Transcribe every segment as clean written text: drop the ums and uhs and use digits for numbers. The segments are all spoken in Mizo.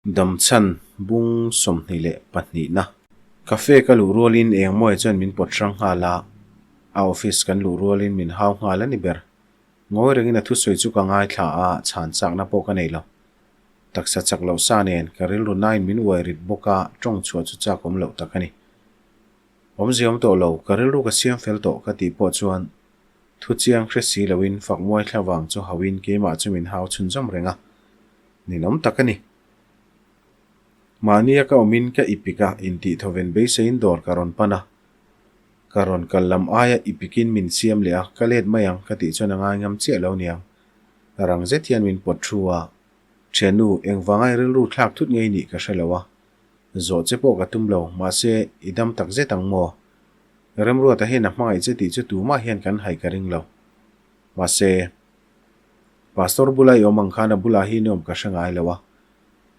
Damchhan bung 22 na. Cafe ka luh rualin Engmawia chuan min pawt hrang nghal a, a office kan luh rualin min hau nghal a ni ber. Ngawi rengin a thusawi chu ka ngaithla a, chhan chakna pawh ka nei lo. Taksa chak loh sa nen ka rilru nain min uai rit bawk a, tawng chhuah chu chak awm loh tak a ni. Awmzia awm tawh lo, ka rilru ka siam fel tawh ka tih pawh chuan thu chiang hre si loin Fakmuai thla vang chu hauin keimah chu min hau chhunzawm reng a. Ninawm tak a ni. Mahnia ka awmin ka ipik a, intih thawven beiseiin dawr ka rawn pan a. Ka rawn kal lam aia ipikin min siam leh a, ka let mai ang ka tih chuan a ngai ngam chiah lo niang. Rang zet hian min pawt thu a, Thiannu, engvanga i rilru thlak thut ngei nih ka hre lo a. Zawh che pawh ka tum lo, mahse i dam tak zet ang maw? Remruata hian a hmangaih che tih chu tumah hian kan haih ka ring lo. Mahse. Pastor bula i awm ang khan a bulah hi nuam ka hre ngai lo a,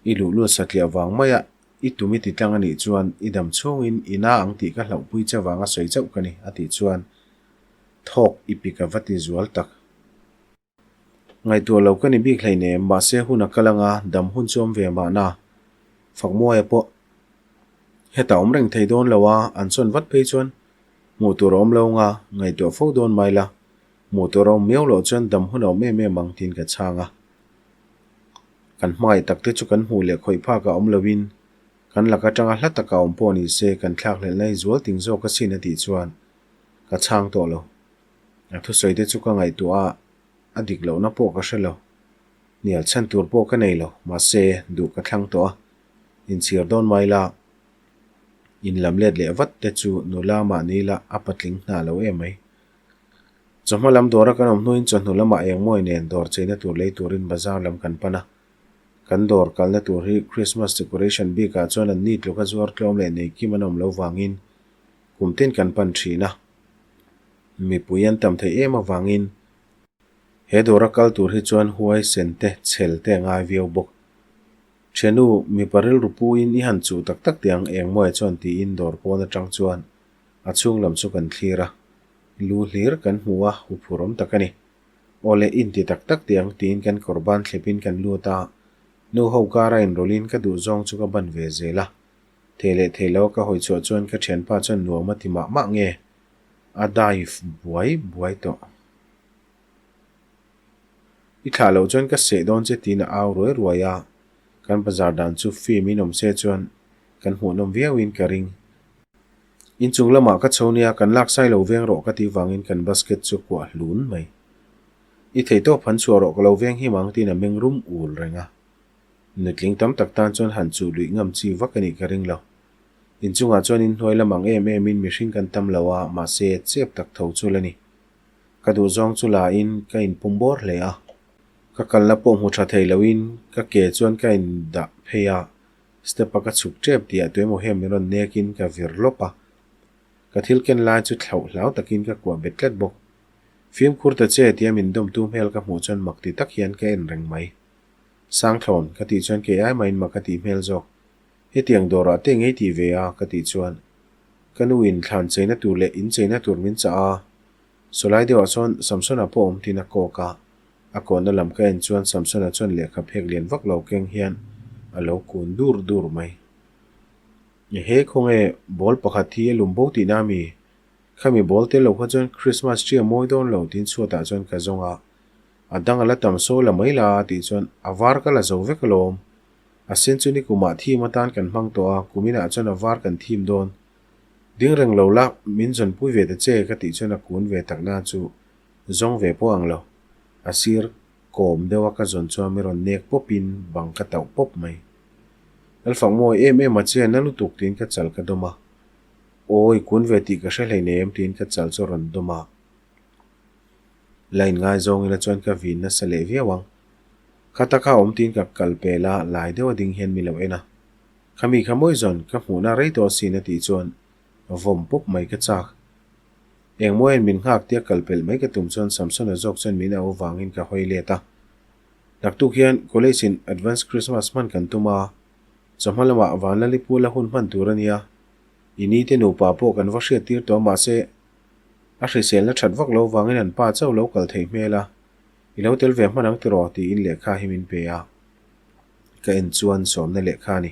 i luhlul satliah vang maia i tum i ti tlang a nih chuan i dam chhungin i na ang tih ka hlauhpui che vanga sawi chauh ka ni a tih chuan thawk i pik a va ti zual tak. Ngaihtuah lo ka ni bik hleinem mahse hun a kal anga dam hun chu awm ve mahna Fakmuaia pawh hetah awm reng thei dawn lo a, an sawn vat phei chuan hmuh tur a awm lo anga ngaihtuah fo dawn mai la. Hmuh tur a awm miau loh chuan dam hun a awm em em ang tiin ka chhang a. Kan hmangaih tak te chu kan hmuh leh khawih phak a awm loin kan lak atanga hla taka awm pawh ni se kan thlakhlelhna hi zual ting zawk asin a tih chuan ka chhang tawh lo. A thusawi te chu ka ngaihtuah a, a dik lohna pawh ka hre lo. Hnial chhan tur pawh ka nei lo, mahse duh ka thlang tawh a, inchhir dawn mai la, in lam let leh vat te chu nula mahni la a patling hna lo em mai. Chawhma lam dawra kan awm hnuin chawhnu lamah engmawi nen dawr cheina tur lei turin bazar lam kan pan a. Kan dawr kalna tur hi Christmas decoration bikah chuan an ni tluka zuar tlawm leh nei kim an awm lo vangin kum tin kan pan thin a. Mipui an tam theih em avangin he dawra kal tur hi chuan huai sen te chhel te a ngai viau bawk. Thianu, mipa rilru puin i han chuh tak tak teh ang engmawi chuan tiin dawr pawn atang chuan a chhung lam chu kan thlir a. Lu hlir kan hmu a, huphur awm tak a ni. Aw le, inti tak tak teh ang tiin kan kawr ban thlepin kan lut a, nu ho kara inrawlhin ka duh zawng chu ka ban ve zel a. Thei leh thei lo a ka hawi chhuah chuan ka thianpa chuan nuam a ti mah mah nge? A dive buai buai tawh. I thlah loh chuan ka seh dawn che tiin a au ruai ruai a, kan bazar dan chu film in awm se chuan kan hmuhnawm viauin ka ring. Inchung lamah ka chho nia, kan lak sai lo veng rawh ka tih vangin kan basket chu kuah hlun mai. I thei tawp han chhuah rawh ka lo veng him ang tiin a meng rum ul reng a. Nutling tam tak tan chuan han chuh luih ngam chi vak a nih ka ring lo. Inchungah chuan inhnuai lam ang em em in mihring kan tam lo a, mahse chep tak tho chu la ni. Ka duh zawng chu la in ka inpum bawr hle a. Ka kalna pawh hmu tha thei lo in ka ke chuan ka indah phei a. Step a ka chhuk tep tih ah tuemaw hian min rawn nek in ka vir lawp a. Ka thil ken lai chu thlauh hlau takin ka kuah bet tlat bawk. Fimkhur ta che tia min dawmtu hmel ka hmuh chuan mak ti tak hian ka en reng mai. Sangthlawn, ka tih chuan kei ai mahin mak ka tih hmel zawk. Hetiang dawrah te ngei tih ve a, ka tih chuan ka nu in thlan cheina tur leh in cheina tur min chah a. Sawlai deuhah chuan Samsona pawh awm tiin a kawk a. A kawnna lam ka en chuan Samsona chuan lehkha phek lian vak lo keng hian a lo kun dur dur mai. Ehe khawnge ball pakhat hi a lum bo tihna a mi? Khami ball tel lo kha chuan Christmas tree a mawi dawn lo tiin chhuatah chuan ka zawng a. A dang a la tam saw la mai la tih chuan a var ka la zo vek alawm. A sen chu nikumah thim atan kan hmang tawh a, kuminah chuan a var kan thim dawn. Ding reng lo la, min zawnpui ve ta che ka tih chuan a kun ve takna chu Zawng ve pawh ang lo. A sir kawm deuh a ka zawn chuan mi rawn nek pawp in bang ka tauh pawp mai. Lalfak mawi em em a che na lutuk tiin ka chal ka dawm a. Awi kun ve tih ka hre hleinem tiin ka chal chu a rawn dawm a. La in ngaizawng ila chuan ka vin nasa leh viau ang. Khata kha awm tiin ka kal pel a, lai deuh a ding hian mi lo en a. Khami kha mawi zawn ka hmuhna rei tawh asin a tih chuan vawm pawp mai ka chak. Engmawiin min nghak tia kal pelh mai ka tum chuan Samsona zawk chuan min au vangin ka hawi let a. Naktuk hian college in advance Christmas hman kan tum a, chawhma lamah Vanlali Pula hun hman tur a nia. I ni te nupa pawh kan va hriat tir tawh a mahse a hriselna that vak lo vangin an pa chauh lo kal theih hmel a, i lo tel ve hman ang tiraw tiin lehkha hi min pe a. Ka en chuan sawmna lehkha a ni.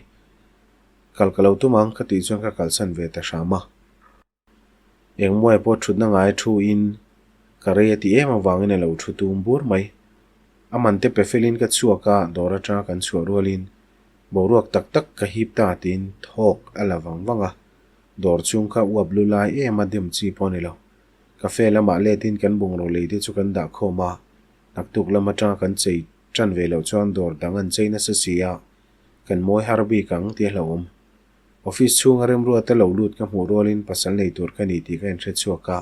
Kal ka lo tum ang ka tih chuan ka kalsan ve ta hram a. Engmawia pawh thutna ngai thu in ka rei a ti em avangin a lo thu tum bur mai. A man te pe felin ka chhuak a, dawr atanga kan chhuah rualin boruak tak tak ka hip ta tiin thawk a la vang vang a. Dawr chhung kha uap lu lai em a dem chi pawh a ni lo. Cafe lamah letin kan bungraw lei te chu kan dah khawm a, naktuk lam atanga kan chei tan ve loh chuan dawr dang an chei nasa si a, kan mawi har bik ang tih a hlauhawm. Office chhunga remruata lo lut ka hmuh rualin pasal nei tur ka ni tih ka inhre chhuak a,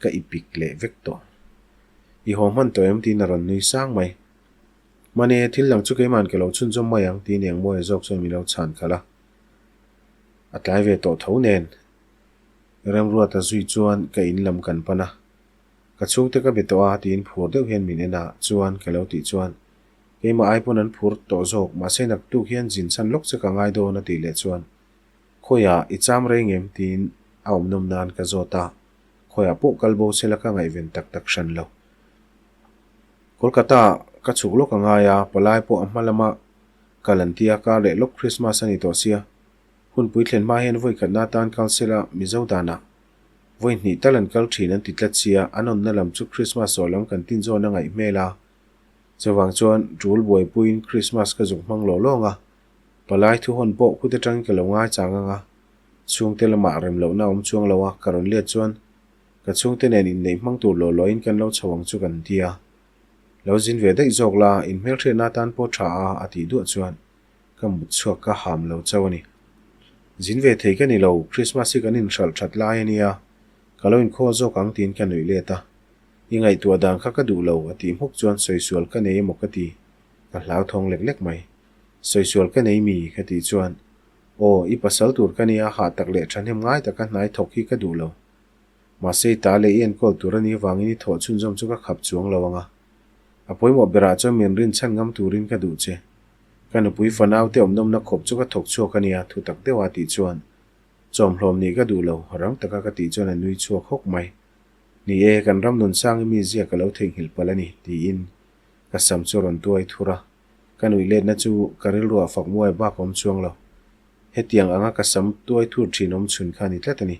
ka ipik leh vek tawh. I haw hman tawh em tiin a rawn nui sang mai. Mane, thil dang chu keima'n ka lo chhunzawm mai ang tiin Engmawia zawk chuan min lo chhan khalh a. A tlai ve tawh tho nen. Remruata zui chuan ka in lam kan pan a. Ka chhungte ka be tawh a tiin phur deuh hian min en a, chuan ka lo tih chuan keimah ai pawn an phur tawh zawk mahse naktuk hian zin chhan lawk che ka ngai dawn a tih leh chuan Khawiah i cham reng em tiin a awm nawm nan ka zawt a, khawiah pawh kal bo sela ka ngaihven tak tak hran lo. Kolkata ka chhuk lawk a ngai a, palai pawh a hma lama kal an tia kar leh lawk Christmas a ni tawh sia. Hunpui thlen hma hian vawi khatna atan kal sela Mizo danah vawi hnih tal an kal thin an ti tlat sia, an awmna lam chu Christmas zawh lam kan tin zawn a ngaih hmel a. Chuvang chuan tul buaipuiin Christmas ka zuk hmang lawh lawng a, palai thu hawn pawh khut atangin ka lo ngai chang ang a, chhungte lamah rem lohna a awm chuang lo a, ka rawn let chuan ka chhungte nen inneih hmang tur lawh lawhin kan lo chho ang chu kan ti a. Lo zin ve daih zawk la, inhmelhriatna atan pawh tha a, a tih duah chuan Ka mut chhuak ka ham lo chauh a ni. Zin ve thei ka ni lo, Christmas hi kan inhralh that lai a nia, ka lo inkhawl zawk ang tiin ka nuih let a. I ngaihtuah dan kha ka duh lo, a tih hmuk chuan sawisual ka nei emaw ka ti, ka hlauthawng lek lek mai. Sawisual ka nei mi? ka tih chuan, Aw, i pasal tur ka nia, hah tak leh thahnem ngai taka hnai thawk hi ka duh lo. Mahse i ta leh i enkawl tur a nih avangin i thawh chhunzawm chu ka khap chuang lo ang a. A pawimawh berah chuan min rinchhan ngam turin ka duh che. Ka nupui fanau te awmnawmna khawp chu ka thawk chhuak a nia, thu tak deuha tih chuan chawmhlawm nih ka duh lo, rang taka ka tih chuan a nui chhuak hawk mai. Ni e, kan ram nun sang i mi zia ka lo theihnghilh palh a ni, tiin ka sam chu a rawn tuai thur a. Ka nuih letna chu ka rilruah fak muai bak a awm chuang lo. Hetiang anga ka sam tuai thur thin awm chhun kha a ni tlat a ni.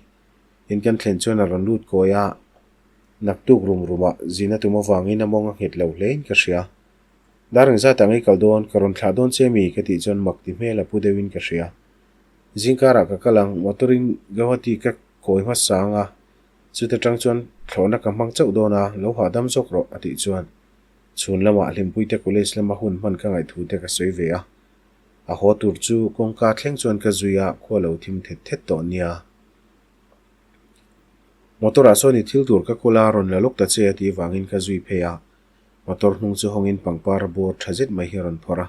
In kan thlen chuan a rawn lut kawi a, naktuk rum rumah zin a tum avangin a mawng a nghet lo hlein ka hria. Dar engzat ah ngei kal dawn, ka rawn thlah dawn che mi? ka tih chuan mak ti hmel a pu deuhin ka hria. Zingkarah ka kal ang, motor in Guwahati ka kawi hmasa ang a, chuta tang chuan thlawhna ka hmang chauh dawn a, lo hahdam zawk rawh a tih chuan chhun lamah Hlimpuite college lama hun hman ka ngaihthu te ka sawi ve a. A haw tur chu kawngka thleng chuan ka zui a, khua lo thim thet thet tawh nia. Motor ah sawn i thil tur ka kawl a, rawn la lawk ta che a tih vangin ka zui phei a. Motor hnung chu hawngin pangpar bawr tha zet mai hi a rawn phawrh a.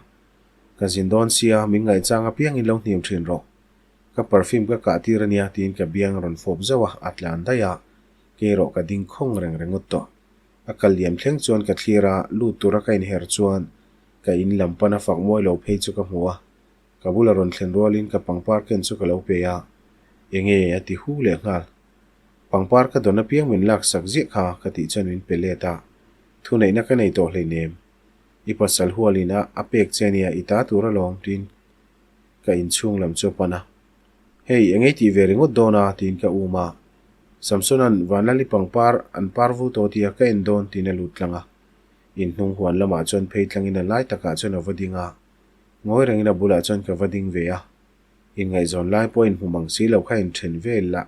Ka zin dawn sia, min ngaihchang apiangin lo hniam thin rawh. Ka perfume ka kah tir ania tiin ka biang a rawn fawp zauh a, a tlan daih a, kei erawh ka ding khawng reng ringawt tawh. A kal liam thleng chuan ka thlir a, lut tura ka inher chuan ka in lam pana fak mawi lo phei chu ka hmu a. Ka bula rawn thlen rualin ka pangpar ken chu ka lo pe a, enge a ti hu leh nghal. Pangpar ka dawn apiang min laksak ziah kha ka tih chuan min pe let a, thuneihna ka nei tawh hleinem. I pasal hualin a a pek che ania i ta tur alawm tiin ka inchhung lam chu a pan a. Hei engei tih ve ringawt dawn a tiin ka um a. Samsona'n Vanlali pangpar an par vul tawh tia ka en dawn tiin a lut tlang a. Inhnung huan lamah chuan phei tlangin a lai takah chuan a va ding a. Ngawi rengin a bulah chuan ka va ding ve a. Inngaihzawn lai pawh inhmu mang si lo kha inthen vel lah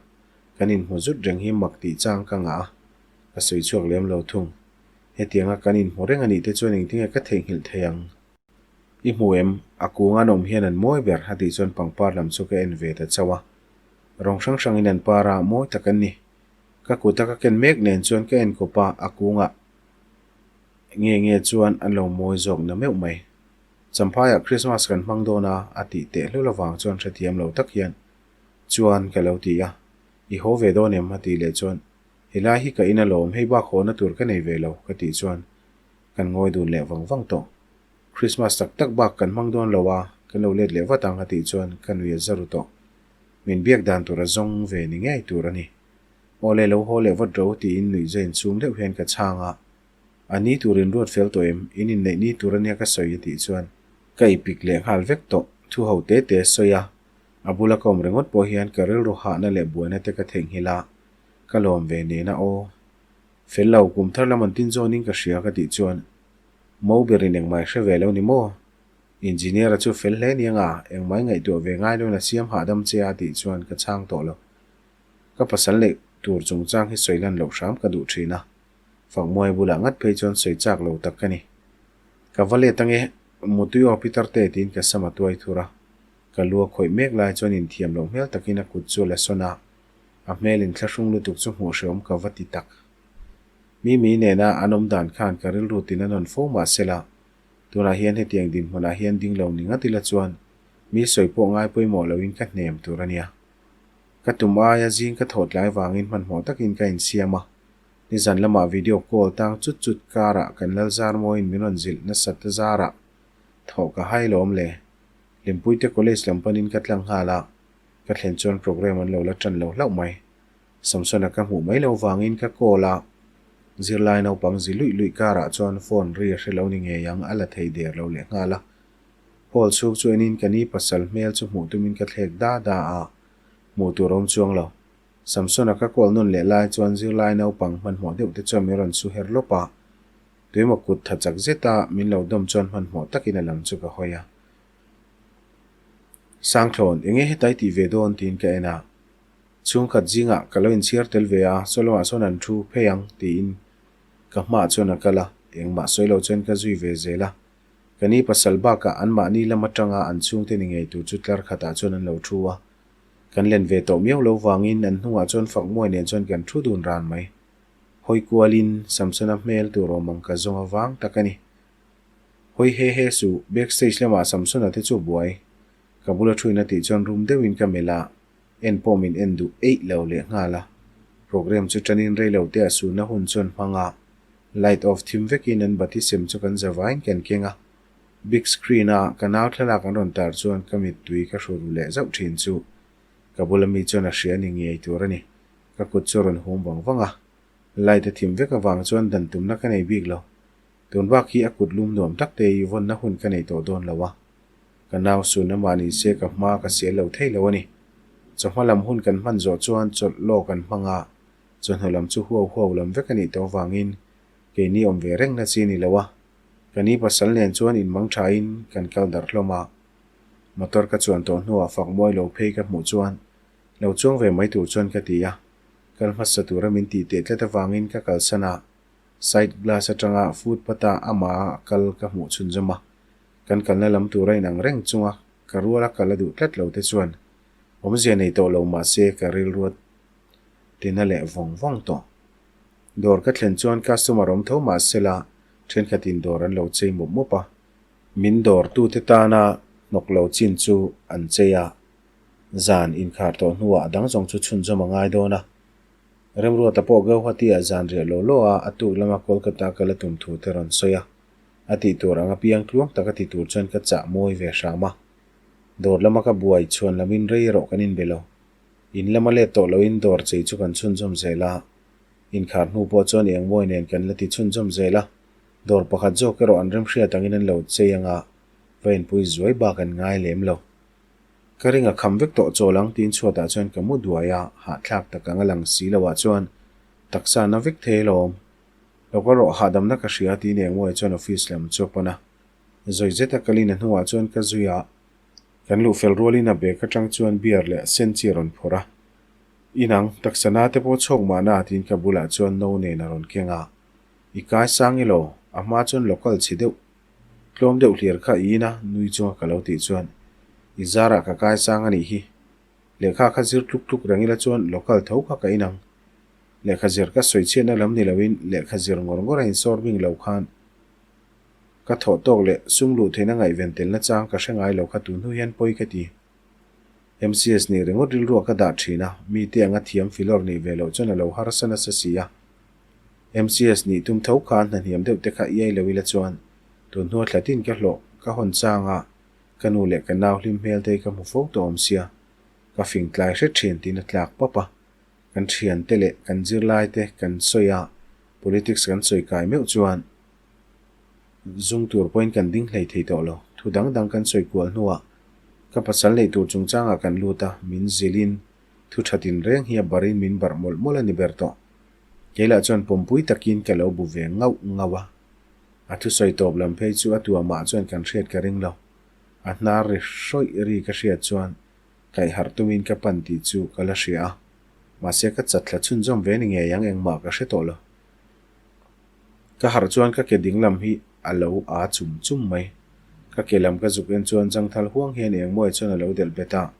kan inhmu zut reng hi mak tih chang ka ngah a, ka sawi chhuak lem lo thung. Hetianga kan inhmu reng a nih te chuan engtinge ka theihnghilh thei ang? I hmu em? A kung an awm hian an mawi ber a tih chuan pangpar lam chu ka en ve ta chauh a. Rawng hrang hrangin an par a, mawi tak an ni. Ka kut a ka ken mek nen chuan ka en kawp a, a kungah nge nge chuan an lo mawi zawk na meuh mai. Champhaiah Christmas kan hmang dawn a, a tih teh hlul avang chuan hrethiam lo tak hian, Chuan ka lo ti a, I haw ve dawn em? a tih leh chuan, Helai hi ka in alawm, hei bak hawna tur ka nei ve lo, ka tih chuan kan ngawi dun leh vang vang tawh. Christmas tak tak bak kan hmang dawn lo a, kan lo let leh vat ang, a tih chuan ka nui a za ru tawh. Min biak dan tur a zawng ve ni ngei tur a ni. Aw le, lo haw leh vat ro, tiin nuih zain chhum deuh hian ka chhang a. A ni tur in ruat fel tawh em? In inneih ni tur ania ka sawi a tih chuan. Ka ipik leh nghal vek tawh, thu ho te te sawi a, a bula ka awm ringawt pawh hian ka rilru hahna leh buaina te ka theihnghilh a, ka lawm ve nena aw. Fel lo, kum thar lam an tin zawnin ka hria ka tih chuan Mo berin engmai hre ve lo ni maw? Engineer-a chu fel hle ni anga, engmai ngaihtuah ve ngai loin a siam hahdam che a tih chuan ka chhang tawh lo. Ka pasal neih tur chungchang hi sawi lan loh hram ka duh thin a, Fakmuai bulah ngat phei chuan sawi chak lo tak ka ni. Ka va let ange, Mutui aw Peter te tiin ka sam a tuai thur a. Ka lu a khawih mek lai chuan inthiam loh hmel takin a kut chu a la sawn a, a hmel inthlahrung lutuk chu hmuh hreawm ka va ti tak. Mimi nena an awm dan khan ka rilru tin a nawn fo mahsela, tunah hian hetiang dinhmunah hian ding lo ni ngat ila chuan mi sawi pawh ngai pawimawh loin ka hnem tur a nia. Ka tum aia zing ka thawh tlai vangin hmanhmawh takin ka insiam a, nizan lamah video call tang chut chut karah kan lal zar mawiin min rawn zilh nasat ta zarah thawh ka hai lawm le. Hlimpuite college lam panin ka tlang nghal a, ka thlen chuan program an lo la tan lo hlauh mai. Samsona ka hmuh mai lo vangin ka call a, zirlai naupang zi luih luih karah chuan phone ri a hre lo ni ngei ang a la thei der lo leh nghal a. Hall chhung chu enin ka ni pasal hmel chu hmuh tumin ka thlek da da a, hmuh tur a awm chuang lo. Samsona ka call nawn leh lai chuan zirlai naupang hmanhmawh deuh te chuan min rawn su her lawp a, tuemaw kut tha chak zet a min lo dawm chuan hmanhmawh takin a lam chu ka hawi a. Sangthlawn, enge hetai tih ve dawn tiin ka en a, chhungkhat zingah ka lo inchhiar tel ve a, saw lamah sawn an thu phei ang tiin ka hmaah chuan a kal a, engmah sawi lo chuan ka zui ve zel a. Ka ni pasal bakah anmahni lam atanga an chhungte ni ngei tur chu tlar khatah chuan an lo thu a. Kan len ve tawh miau lo vangin an hnungah chuan Fakmuai nen chuan kan thu dun ran mai. Hawi kualin Samsona hmel tur awm ang ka zawng avang tak a ni. Hawi he he suh, backstage lamah Samsona te chu buai. Ka bula thuin a tih chuan rum deuhin ka melh a, en pawh min en duh eih lo leh nghal a. Program chu tanin rei lo te a suhna hun chuan hmang a, light off thim vekin an bati sem chu kan zavaiin kan keng a. Big screen a ka nau thlalak an rawn tar chuan ka mittui ka hru ru leh zauh thin chu ka bula mi chuan a hria ni ngei tur a ni. Ka kut chu a rawn hum vang vang a. Light a thim vek avang chuan dan tumna ka nei bik lo. Tun bak hi a kut lum nuam tak te i vawnna hun ka nei tawh dawn lo a. Ka nau sun amah ni se ka hma ka sial lo thei lo a ni. Chawhma lam hun kan hman zawh chuan chawlh law kan hmang a, chawhnu lam chu huau huau lam vek a nih tawh avangin keini awm ve reng na chi a ni lo a. Ka ni pasal nen chuan inmang thain kan kal darh hlawm a. Motor ka chuan tawh hnuah fak muai lo phei ka hmuh chuan lo chuang ve mai tur chuan ka ti a. Kal hmasa tura min tih teh tlat avangin ka kalsan a. Side glass atanga footpath-a amah kal ka hmuh chhunzawm a. Kan kalna lam tura inang reng chunga ka ruala kal a duh tlat lo te chuan awmzia nei tawh lo mah se ka rilru a tina leh vawng vawng tawh. Dawr ka thlen chuan customer awm tho mah sela thenkhatin dawr an lo chei mup mup a. Min dawrtute tana hnawk lo chin chu an chei a, zan inkhar tawh hnuah a dang zawng chu chhunzawm a ngai dawn a. Remruata pawh Gauhati-ah zan riah lo lo a, a tuk lama Kolkata kal a tum thu te rawn sawi a. A tih tur anga piang tluang tak a ti tur chuan ka chah mawi ve hram a. Dawr lama ka buai chhuan lamin rei erawh kan inbe lo. In lama let tawh loin dawr chei chu kan chhunzawm zel a. Inkhar hnu pawh chuan engmawi nen kan la ti chhunzawm zel a. Dawr pakhat zawk erawh an remhriat angin an lo chei anga va inpui zuai bak an ngai lem lo. Ka ring a kham vek tawh chawl ang tiin chhuatah chuan ka mu duai a, hahthlak tak ang a lang si lo ah chuan taksa na vek thei alawm. Lo ka rawh hahdamna ka hria tiin engmawi chuan office lam chu a pan a. Zawi zeta kalin a hnuah chuan ka zui a, kan luh fel rualin a bag atang chuan beer leh sen chi a rawn phawrh a. Inang, taksa na te pawh chhawk mahna tiin ka bulah chuan no nen a rawn keng a. I kai sang ilo, a hma chuan local chhe deuh Tlawm deuh hlir kha i in a, nui chunga ka lo tih chuan, I zarah ka kai sang a nih hi. Lehkha kha zir tluk tluk reng ila chuan local tho kha ka in ang. Lehkha zir ka sawi chhiatna lam ni loin lehkha zir ngawr ngawr a insawr bing lo khan ka thawh tawk leh sum luh theihna ngaihven telna chang ka hre ngai lo kha tun hnu hian pawi ka ti. MCS nih ringawt rilruah ka dah thin a, mite anga thiam filawr nih ve loh chuan a lo harsa nasa si a. MCS nih tum tho kha hna hniam deuh te kha iai lo ila chuan tun hnua thla tin ka hlawh ka hawn chang a, ka nu leh ka nau hlim hmel te hi ka hmu fo tawh awm sia, ka fing tlai hret thin tiin a tlak pap a. Kan thian te leh kan zirlai te kan sawi a, politics kan sawi kai meuh chuan zung tur pawhin kan ding hlei thei tawh lo. Thu dang dang kan sawi kual hnuah ka pasal neih tur chungchangah kan lut a, min zilhin thu tha tinreng hi a barin min barh mawlh mawlh a ni ber tawh. Kei lah chuan pawmpui takin ka lo bu ve ngauh ngauh a. A thusawi tawp lam phei chu a tuamah chuan kan hriat ka ring lo. A hnar ri hrawih ri ka hriat chuan kaihharh tumin ka pan tih chu ka la hria a. Mahse ka chatthla chhunzawm ve ni ngei ang engmah ka hre tawh lo. Ka harh chuan ka ke dinglam hi a lo aa chum chum mai. Ka ke lam ka zuk en chuan zangthal huang hian engmawi chuan a lo delh bet a.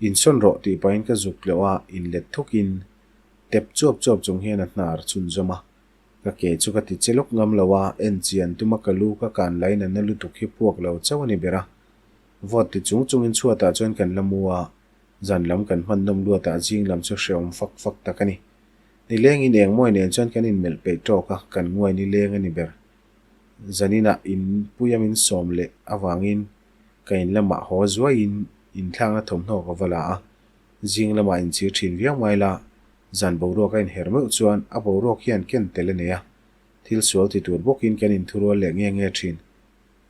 Insawn rawh tih pahin ka zuk tleuh a, inlet thukin tep chuap chuap chung hian a hnar chhunzawm a. Ka ke chu ka ti che lawk ngam lo a, en chian tuma ka lu ka kan lain a na lutuk hi puak lo chauh a ni ber a. Vawt ti chung chungin chhuatah chuan kan la mu a, zan lam kan hman nawm luatah zing lam chu hrehawm fak fak tak a ni. Nilengin engmawi nen chuan kan inmelh peih tawk a, kan nguai nileng a ni ber. Zaninah inpuia min sawm leh avangin ka in lamah haw zuaiin inthlakna thawmhnaw ka va la a, zing lamah inchhir thin viau mai la, zan boruak a inher meuh chuan a boruak hian ken tel a nei a, thil sual ti tur bawkin kan inthurual leh nge nge thin.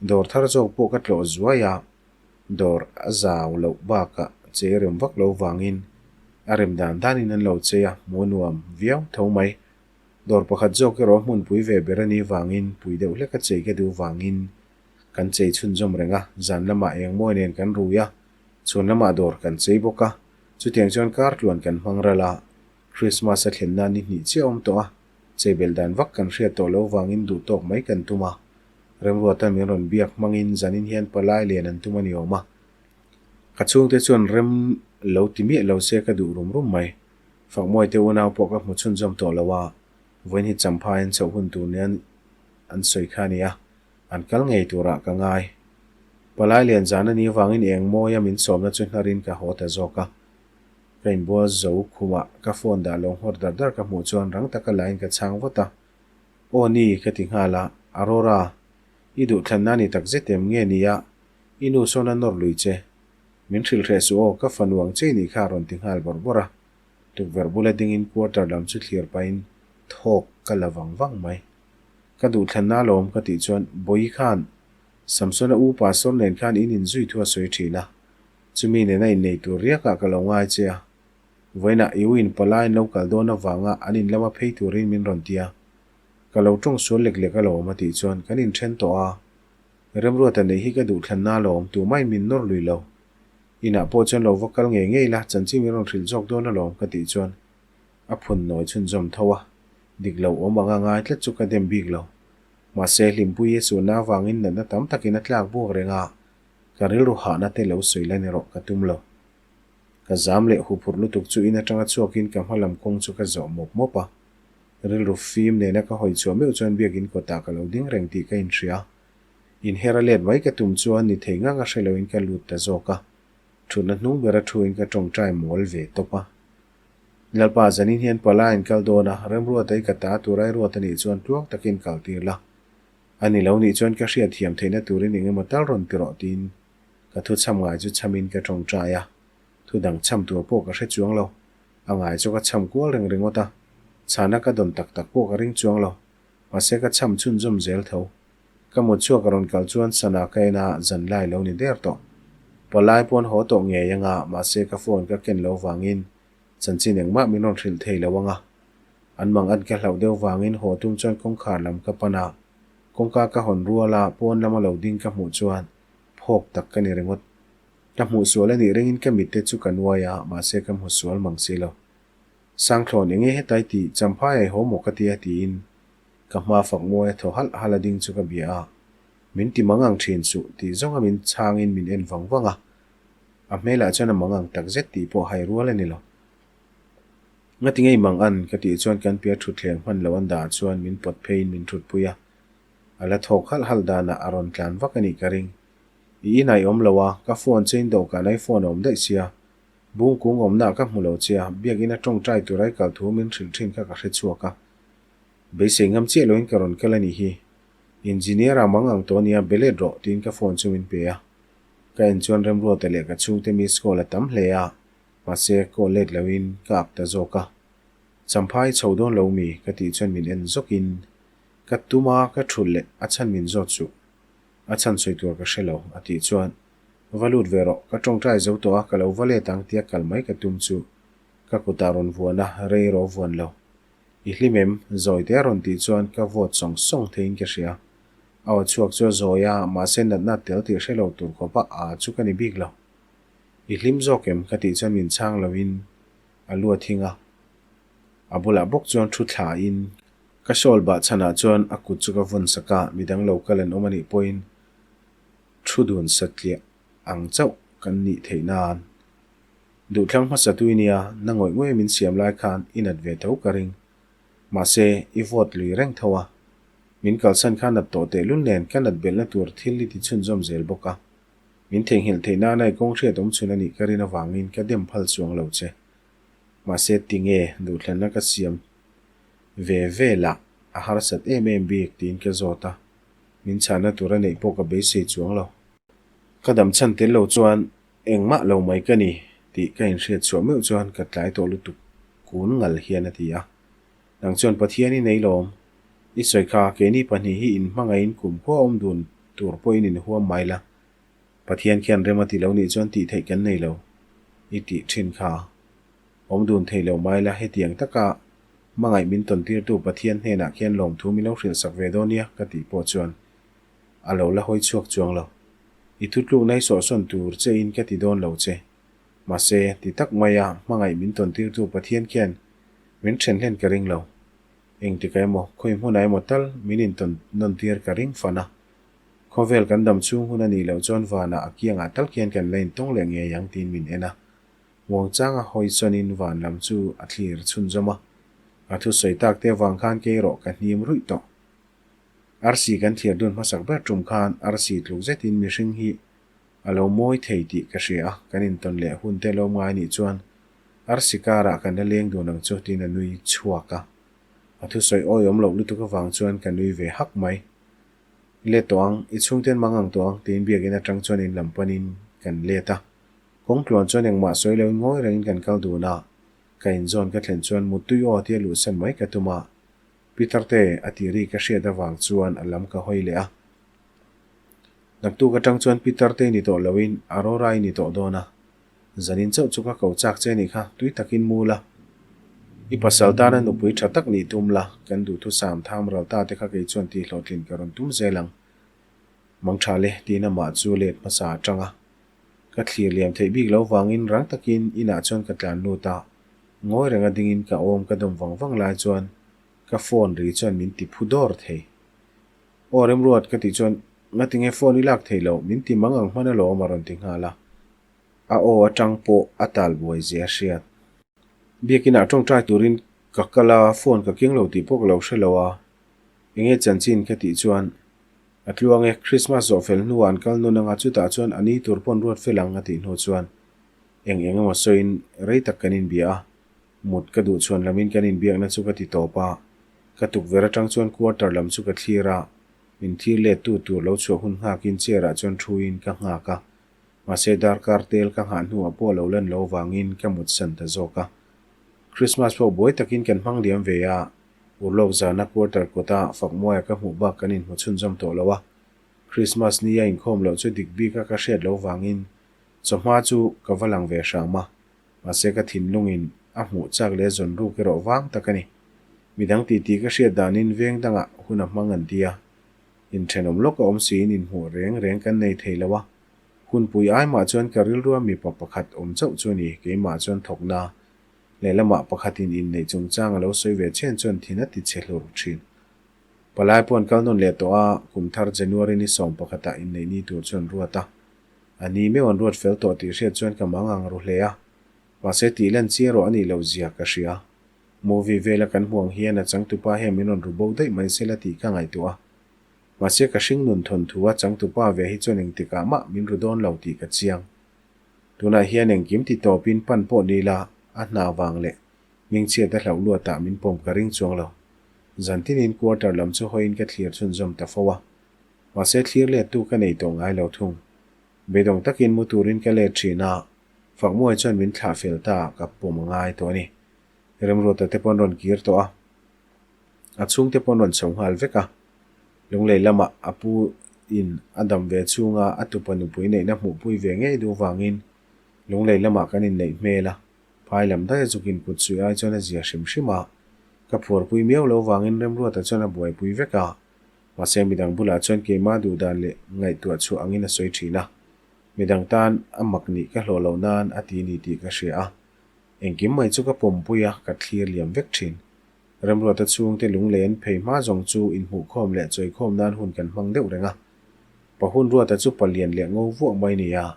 Dawr thar zawk pawh ka tlawh zuai a, dawr a zau loh bakah chei rem vak lo vangin a rem dan danin an lo chei a, hmuh nuam viau tho mai. Dawr pakhat zawk erawh hmunpui ve ber a nih vangin pui deuh hlek a chei ka duh vangin kan chei chhunzawm reng a, zan lamah engmawi nen kan rui a, chhun lamah dawr kan chei bawk a, chutiang chuan kar tluan kan hmang ral a, Christmas a thlen nan ni hnih chiah awm tawh a, chei belh dan vak kan hriat tawh loh vangin duh tawk mai kan tum a, Remruata min rawn biak hmangin zanin hian palai lian an tum a ni awm a, ka chhungte chuan rem lo ti miah lo se ka duh rum rum mai. Fakmawi te unau pawh ka hmu chhunzawm tawh lo a, vawiin hi Champhai an chhoh hun tur nia an sawi kha a ni a. An kal ngei turah ka ngai. Palai lian zan a nih avangin eng mawia min sawmna chu hnarin ka haw ta zawk a. Ka inbual zo khumah ka phone dah lo nghawr dar dar ka hmuh chuan rang taka lain ka chhang vawt a. Aw ni, ka ti nghal a, Aurora, i duhthlanna a ni tak zet em nge ni a, i nu sawn a nawr lui che. Min hrilh hreh suh aw, ka fanu ang che i nih kha a rawn ti nghal bawrh bawrh a. Tukverh bula dingin quarter lam chu thlir pahin thawk ka la vang vang mai. Ka duhthlanna alawm ka tih chuan Bawihi khan Samsona u Pastor nen khan in inzui thu a sawi thin a, chumi nena innei tur riakah ka lo ngai che a. Vawiinah i u in palai an lo kal dawn avanga an in lama phei turin min rawn ti a, ka lo tawng sual lek lek alawm a tih chuan kan inthen tawh a, Remruata neih hi ka duhthlanna alawm tumah in min nawr lui lo. Inah pawh chuan lo va kal ngei ngei la, chanchin min rawn hrilh zawk dawn alawm ka tih chuan A phun nawi chhunzawm tho a, dik lo awm anga ngai tlat chu ka dem bik lo. Mahse, Hlimpuii a suhna avangin natna tam takin a tlak buak reng a, ka rilru hahna te lo sawi la ni rawh ka tum lo. Ka zam leh huphurh lutuk chu in atanga chhuakin ka hma lam kawng chu ka zawh mawp mawp a. Rilru fim nena ka hawi chhuah meuh chuan biakin kawtah ka lo ding reng tih ka inhria. Inher a let mai ka tum chuan ni thei ngang a hre loin ka lut ta zawk a. Thutna hnung bera thuin ka tawngtai mawl ve tawp a. Lalpa, zanin hian palai an kal dawn a, remruata i ka ta tur ai ruat a nih chuan tluang takin kal tir la. A ni lo nih chuan ka hriat thiam theihna turin eng emaw tal rawn ti rawh tiin ka thu chham ngai chu chhamin ka tawngtai a. Thu dang chham tur pawh ka hre chuang lo. A ngai chu ka chham kual reng ringawt a, chhana ka dawn tak tak pawh ka ring chuang lo. Mahse ka chham chhunzawm zel tho. Ka mut chhuak a rawn kal chuan sana ka en a, zan lai lo ni der tawh. Palai pawn haw tawh ngei anga, mahse ka phone ka ken lo vangin chanchin engmah min rawn hrilh thei lo anga. An mang an ka hlauh deuh vangin haw tum chuan kawngkhar lam ka pan a, kawngka ka hawn rual a, pawn lama lo ding ka hmuh chuan phawk tak ka ni ringawt. Ka hmuh sual a nih ringin ka mitte chu ka nuai a, mahse ka hmu sual mang si lo. Sangthlawn enge hetai tih Champhai ai haw maw ka tia tiin Ka hma fak mawi a thaw halh halh a ding chu ka bia a, min ti mang ang thin suh tih zawnga min chhangin min en vang vang a. A hmelah chuan a mang ang tak zet tih pawh hai rual a ni lo. Ngati ngei mang an ka tih chuan kan piah thutthleng hman lo an dah chuan min pawt pheiin min thutpui a. A la thawk halh halh danah a rawn tlan vak a nih ka ring. I inah i awm lo a, ka phone che in dawhkan ai phone a awm daih sia. Bungkung awmnaah ka hmu lo che a, biakina tawngtai tur ai kal thu min hrilh thin kha ka hre chhuak a. Beisei ngam chiah loin ka rawn kal a nih hi. Engineer a mang ang tawh ania be let rawh tiin ka phone chu min pe a. Ka en chuan Remruata leh ka chhungte miss call a tam hle a, mahse call let loin ka ak ta zawk a. Champhai chho dawn lo mi ka tih chuan min en zawkin ka tum a ka thulh leh a chhan min zawt suh. A chhan sawi tur ka hre lo, a tih chuan, Va lut ve rawh, ka tawngtai zo tawh a, ka lo va let ang tia kal mai ka tum chu ka kutah rawn vuan a, rei rawh vuan lo. I hlim em? Zawi te a rawn tih chuan ka vawt sawng sawng theiin ka hria. A aw chhuak chu a zawi a, mahse natna tel tih hre lo tur khawpa a chu ka ni bik lo. I hlim zawk em? Ka tih chuan min chhang loin a lu a thing a. A bulah bawk chuan thu thlain ka shawl bah chhanah chuan a kut chu ka vawn sak a, midang lo kal an awm anih pawhin thu dun satliah ang chauh kan nih theih nan. Duhthlang hmasa tui nia, na ngawih ngawih min siam lai khan i nat ve tho ka ring. Mahse, i vote lui reng tho a. Min kalsan kha nat tawh tehlul nen ka nat belhna tur thil i ti chhunzawm zel bawk a. Min theihnghilh theih nana i kawng hriat awm chhun a nih ka rin avangin ka dem phal chuang lo che. Mahse, tinge duhthlanna ka siam ve vel ah a harsat em em bik tiin ka zawt a. Min chhahna tur a neih pawh ka beisei chuang lo. Ka dam chhan tel lo chuan Engmah lo mai ka ni tih ka inhriat chhuah meuh chuan ka tlai tawh lutuk kun ngal hian a ti a. Nang chuan Pathian i nei lawm. I sawi kha keini pahnih hi inhmangaihin kumkhua awm dun tur pawhin inhuam mai la. Pathian khian rem a ti lo nih chuan tih theih kan nei lo i tih thin kha. Awm dun thei lo mai la hetiang taka hmangaih min tawn tirtu Pathian hnenah khian lawmthu min lo hrilhsak ve dawn nia ka tih pawh chuan A lo la hawi chhuak chuang lo. I thutlukna hi sawhsawn tur che in ka ti dawn lo che. Mahse, ti tak maia hmangaih min tawn tirtu Pathian khian min then hlen ka ring lo. Engtikah emaw, khawi hmunah emaw tal min intawn nawn tir ka ring fan a. Khawvel kan dam chhung hun a nih loh chuan vanah a kiangah tal khian kan la intawng leh ngei ang tiin min en a. Muangchanga hawi sawnin van lam chu a thlir chhunzawm a. A thusawi tak te avang khan kei erawh ka hnim ruih tawh. Arsi kan thlir dun hmasak ber tum khan arsi tluk zetin mihring hi a lo mawi thei tih ka hria a, kan intawn leh hun te lo ngai nih chuan arsi karah kan la leng dun ang chu tiin a nui chhuak a. A thusawi awiawm loh lutuk avang chuan ka nui ve hak mai. Let tawh ang, i chhungten mang ang tawh ang tiin biakinn atang chuan in lam panin kan let a. Kawngtluan chuan engmah sawi loin ngawi rengin kan kal dun a, ka inzawn ka thlen chuan muttui aw tia luhsan mai ka tum a. Peter te a tih ri ka hriat avang chuan a lam ka hawi leh a. Naktuk atang chuan Peter te ni tawh loin Aurora i ni tawh dawn a. Zanin chauh chu ka ko chak che nih kha, tui takin mu la. I pasal tana nupui tha tak nih tum la, kan duhthusam tham ral ta te kha kei chuan tih hlawhtlin ka rawn tum zel ang. Mangtha le, tiin amah chu let hmasa atang a. Ka thlir liam theih bik lo vangin rang takin inah chuan ka tlan lut a, ngawi renga dingin ka awm ka dawm vang vang lai chuan ka phone ri chuan min ti phu dawr thei. Aw Remruat ka tih chuan ngatinge phone i lak thei loh min ti mang ang hman alawm a rawn ti nghal a, a aw atang pawh a tal buai zia a hriat. Biakinah tawngtai turin ka kal a, phone ka keng lo tih pawh ka lo hre lo a, enge chanchin ka tih chuan A tluang e, Christmas zawh fel hnuah an kal nawn anga chutah chuan a ni tur pawn ruat fel ang a tih hnu chuan eng eng emaw sawiin rei tak kan inbia a, mut ka duh chhuan lamin kan inbiakna chu ka ti tawp a, ka tukverh atang chuan quarter lam chu ka thlir a, min thlir let tu tur lo chhuah hun nghakin chair ah chuan thuin ka nghak a, mahse darkar tel ka nghah hnuah pawh lo lan lo vangin ka mut san ta zawk a. Christmas pawh buai takin kan hmang liam ve a, Urlawk zana quarter kawta Fakmuaia ka hmuh bak kan inhmu chhunzawm tawh lo a, Christmas ni a inkhawm loh chu dik bika ka hriat loh vangin chawhma chu ka va lang ve hram a, mahse ka thinlungin a hmuh chak leh zawn ruk erawh vang tak a ni. Midang titi ka hriat danin veng dangah hun a hmang an ti a, inthenawm lawk a awm siin inhmuh reng reng kan nei thei lo a, hunpui ai mah chuan ka rilrua mipa pakhat awm chauh chu ni keimah chuan thawkna Lehlamah pakhatin inneih chungchang a lo sawi ve chhen chuan thin a ti chhe hlur thin. Palai pawh an kal nawn leh tawh a, kum thar January ni sawm pakhatah inneih ni tur chu an ruat a. A ni meuh an ruat fel tawh tih hriat chuan ka mang ang ru hle a. Mahse tih lan chi erawh a nih loh zia ka hria. Movie vela kan hmuh ang hian a changtupa hian min rawn ru bo daih mai sela tih ka ngaihtuah a. Mahse ka hringnun thawnthu a changtupa ve hi chuan engtikah mah min ru dawn lo tih ka chiang. Tunah hian engkim ti tawpin pan pawh ni la, a hna vang leh hmingchhiat a hlauh luatah min pawm ka ring chuang lo. Zan tinin quarter lam chu hawiin ka thlir chhunzawm ta fo a. Mahse thlir lettu ka nei tawh ngai lo thung. Beidawng takin mu turin ka let thin a, Fakmuai chuan min thlah fel ta ka pawm a ngai tawh a ni. Remruata te pawn rawn kir tawh a, a chhungte pawn rawn chho nghal vek a. Lunglei lamah a pu. in a dam ve chhunga a tupa nupui neihna hmuhpui ve ngei duh vangin Lunglei lamah kan inneih hmel a, phai lam daih a zuk inkut suih ai chuan a zia hrim hrim a, ka phuarpui miau lo vangin Remruata chuan a buaipui vek a, mahse midang bulah chuan keimah duh dan leh ngaihtuah chhuah angin a sawi thin a, midang tan a mak nih ka hlawh loh nan a ti ni tih ka hria a, engkim mai chu ka pawmpui a, ka thlir liam vek thin. Remruata chhungte lunglei an phei hma zawng chu inhmuhkhawm leh chawikhawm nan hun kan hmang deuh reng a, Pahun Ruata chu palian leh ngo vuah mai ni a,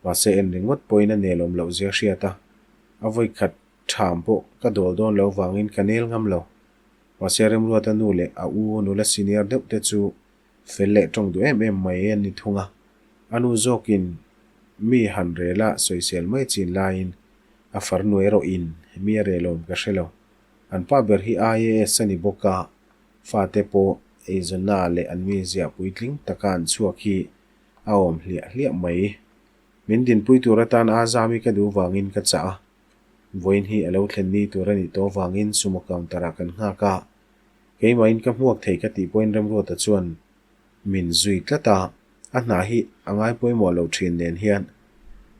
Mahse en ringawt pawhin a nelawm loh zia hriat a, a vawi khat ṭham pawh ka dawl dawn lo vangin ka nel ngam lo. Mahse Remruata nu leh a u nula senior deuh te chu fel leh ṭawng duh em em mai an ni thung a, a nu zawkin mi han rel a sawisel mai chin laiin a farnu erawhin mi a relawm ka hre lo. An pa ber hi IAS a ni bawk a, fate pawh eizawnna ah leh an mizia puitling taka an chhuak hi a awm hliah hliah mai. Min dinpui tur atan a zami ka duh vangin ka chah a, vawiin hi a lo thlen ni tur a nih tawh vangin sumo counter ah kan nghak a, keimahin ka hmuak thei ka tih pawhin Remruata chuan min zui tlat a, a hna hi a ngai pawimawh lo thin nen hian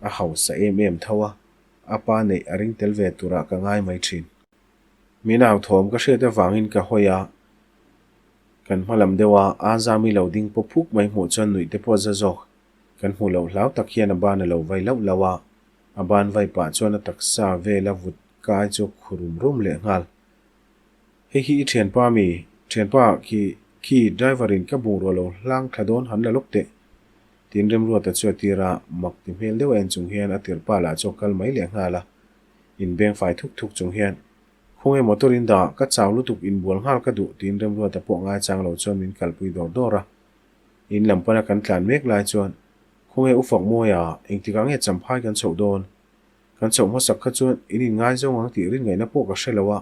a hausa em em tho a, a pa neih a ring tel ve turah ka ngai mai thin. Min au thawm ka hriat avangin ka hawi a, Kan hma lam deuh a, Azami lo ding pawp phuk mai hmuh chuan nuih te pawh a za zawk. Kan hmuh loh hlau tak hian a ban a lo vai lauh lauh a, a ban vai pah chuan a taksa vel a vut kai chu a khu rum rum leh nghal. Hei hi i thianpa mi? Thianpa, khi, khi driver in ka bungrua lo hlang thla dawn han la lawk teh. Tiin Remruata chu a tir a, mak ti hmel deuh a en chung hian a tirpa lah chu a kal mai leh nghal a, inbeng fai thuk thuk chung hian Khawnge motor in dah, ka chau lutuk inbual nghal ka duh tiin Remruata pawh ngaichang lo chuan min kalpui dawr dawr a. In lam pana kan tlan mek lai chuan, Khawnge u Fakmawia, engtikah nge champhai kan chhoh dawn? Kan chhoh hmasak kha chuan in inngaizawng ang tih rin ngaihna pawh ka hre lo a,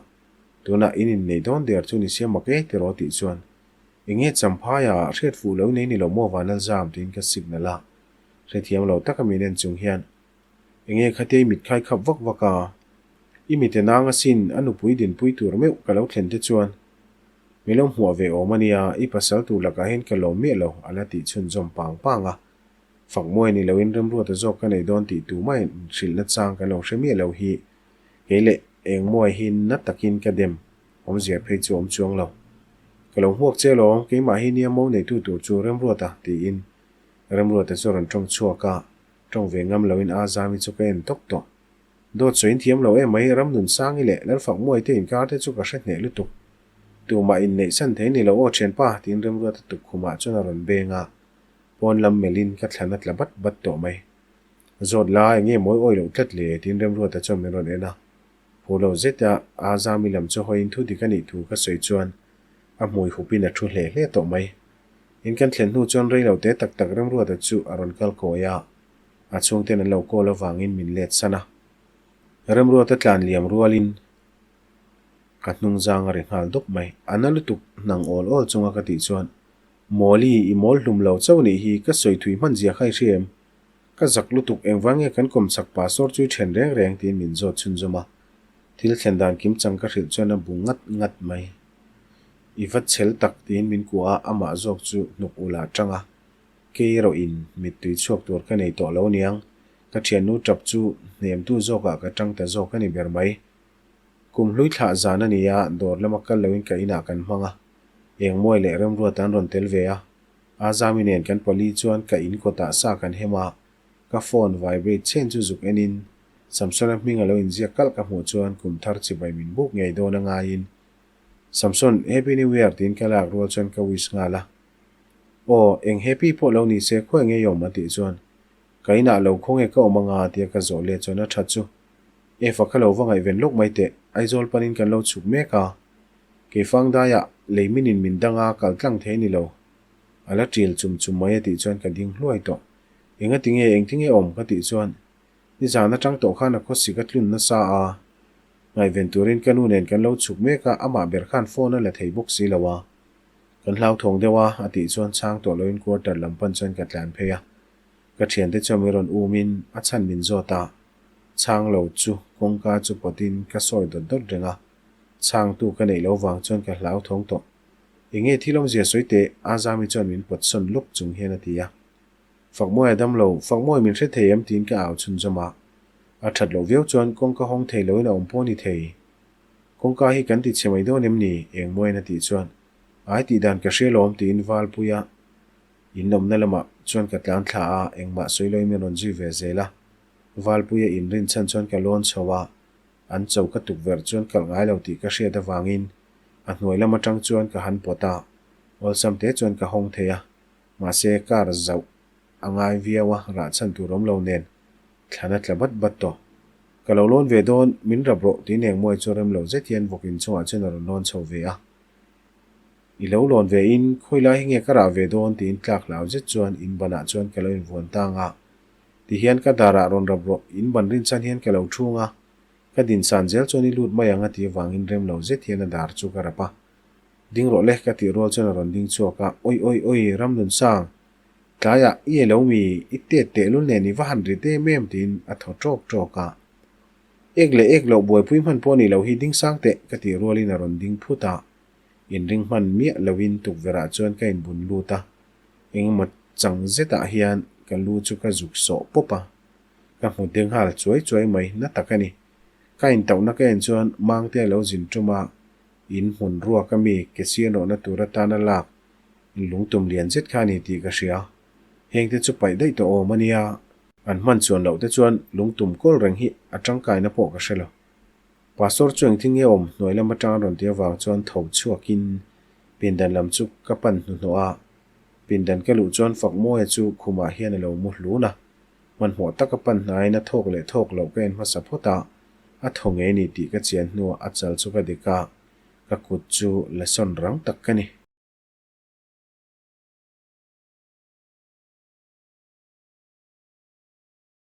tunah in innei dawn der chu ni sia mak e tiraw tih chuan, Enge champhaia hriat fuh lo nei ni lo maw Vanlalzam tiin ka signal a, hrethiam lo taka min en chung hian, Enge khatia i mit khai khap vak vak a? I mite nang asin a nupui dinpui tur meuh ka lo thlen te chuan mi lo hmuah ve awm a nia, i pasal tur lakah hian ka lawm miah lo a la tih chhunzawm pang pang a. Fakmawi ni loin Remruata zawk ka nei dawn tih tumah in hrilhna chang kan lo hre miah lo hi kei leh Engmawi hi na takin ka dem awmzia phei chu awm chuang lo. Ka lo hmuak che alawm, keimah hi nia mo neitu tur chu Remruata tiin Remruata chu a rawn tawng chhuak a, tawng ve ngam loin a Zami chu ka en tawk tawh. Dawt sawiin thiam lo em mai, Ramnunsangi leh Lalfakmuai te inkar te chu ka hre hneh lutuk. Tumah inneih san thei ni lo aw thianpa, tiin Remruata tukkhumah chuan a rawn beng a, pawn lam melhin ka thlan a tla bat bat tawh mai. Zawt la, enge mawi awi loh tlat le, tiin Remruata chuan min rawn en a. Phu lo zeta a Zami lam chu hawiin thu dik a nih thu ka sawi chuan a hmui hupin a thu hle hle tawh mai. In kan thlen hnu chuan rei lo te tak tak Remruata chu a rawn kal kawi a. A chhungten an lo call avangin min let san a. Remruata tlan liam rualin ka hnung zang a ri nghal dawp mai. A na lutuk hnang awl awl chunga ka tih chuan, Mawli, i mawl hlum lo chauh nih hi ka sawi thui hman zia kha i hria em? Ka zak lutuk engvang nge kan kawm chak pastor chu i then reng reng tiin min zawt chhunzawm a. Thil thlen dan kim chang ka hrilh chuan a bu ngat ngat mai. I va chhel tak tiin min kuah a, amah zawk chu hnuk ulh ah tang a. Kei erawh in mittui chhuak tur ka nei tawh lo niang, ka thiannu tap chu hnemtu zawkah ka tang ta zawk a ni ber mai. Kum hlui thlah zan a ni a, dawr lama kal loin ka inah kan hmang a, Engmawi leh Remruata an rawn tel ve a, Azami nen kan pali chuan ka in kawtah sa kan hem a, ka phone vibrate chen chu zuk enin Samsona hming a lo inziak kalh ka hmuh chuan kum thar chibai min buk ngei dawn a ngaiin Samson, Happy New Year tiin ka lak rual chuan ka wish nghal a. Aw, eng happy pawh lo ni se khawi ngei awm a tih chuan ka inah lo khawnge ka awm anga tia ka zawh leh chuan a tha chu Eva kha lo va ngaihven lawk mai teh, Aizawl panin kan lo chhuk mek a, Keifang daiah lei minin min dang a kal tlang thei ni lo. A la ṭil chum chum mai a tih chuan ka ding hluai tawh. Enga tinge engtinge awm ka tih chuan nizan atang tawh khan a khawsik a tlun nasa a, ngaihven turin ka nu nen kan lo chhuk mek a, amah ber khan phone a la thei bawk si lo a. Kan hlauthawng deuh a, a tih chuan chhang tawh loin quarter lam pan chuan ka tlan phei a. Ka thiante chuan min rawn umin a chhan min zawt a, chhang lo chu kawngka chu pawtin ka sawi dawt dawt reng a, chhangtu ka neih loh vang chuan ka hlauthawng tawh. Enge thil awmzia sawi teh? Azami chuan min pawt sawn lawk chung hian a ti a. Fakmawi a dam lo, Fakmawi min hre thei em? tiin ka au chhunzawm a. A that loh viau chuan kawngka hawng thei loin a awm pawh a ni thei. Kawngka hi kan ti chhe mai dawn em ni? Engmawiin a tih chuan, Ai tih dan ka hria lawm tiin Valpuia in awmna lamah chuan ka tlan thla a, engmah sawi loin min rawn zui ve zel a. Valpuia in rin chhan chuan ka lawn chho a, an cho ka tukverh chuan kalh ngai lo tih ka hriat avangin a hnuai lam atang chuan ka han pawt a, awlsam te chuan ka hawng thei a. Mahse car zauh a ngai viau a, rah chhan tur awm lo nen thlan a tla bat bat tawh. Ka lo lawn ve dawn, min rap rawh tih neng mawi chu rem lo zet hian vawk inchungah chuan a rawn lawn chho ve a. I lo lawn ve in, khawi lai hi nge ka rah ve dawn tiin tlak hlau zet chuan in banah chuan ka lo invuan tang a. Ti hian ka darah rawn rap rawh, in ban rinchhan hian ka lo thung a, ka dinsan zel chuan i lut mai ang a tih avangin rem lo zet hian a dar chu ka rap a. Ding rawh le, ka tih rual chuan a rawn ding chhuak a, Awi awi awi, Ramnunsang, tlaiah i elo mi, i tet tehlul nen i va han rit em em tiin a thaw ṭawk ṭawk a. Ek leh ek loh buaipui hman pawh ni lo hi ding sang teh, ka tih rualin a rawn ding phut a. Inring hman miah loin tukverhah chuan ka inbun lut a, engemaw chang zetah hian ka lu chu ka zuk sawh pawp a. Ka hmu deng nghal chuai chuai mai, na tak a ni. Ka intauhna ka en chuan Mangte a lo zin ṭum a, In hmun ruak a mi ke sian rawhna tur atana lak in lungtum lian zet kha a ni tih ka hria. Hengte chu paih daih tawh awm a nia. An hman chuan loh te chuan lungtum kawl reng hi a tangkaina pawh ka hre lo. Pastor chu engtin nge awm hnuai lam atang a rawn ti avang chuan tho chhuakin pindan lam chu ka pan hnuhnawh a. Pindan ka luh chuan Fakmawia chu khumah hian a lo mu hlun a. Hmanhmawh taka pan hnaiin a thawk leh thawk loh ka en hmasa phawt a, a thaw ngei ni tih ka chian hnuah a chal chu ka dik a, ka kut chu la sawn rang tak ka ni.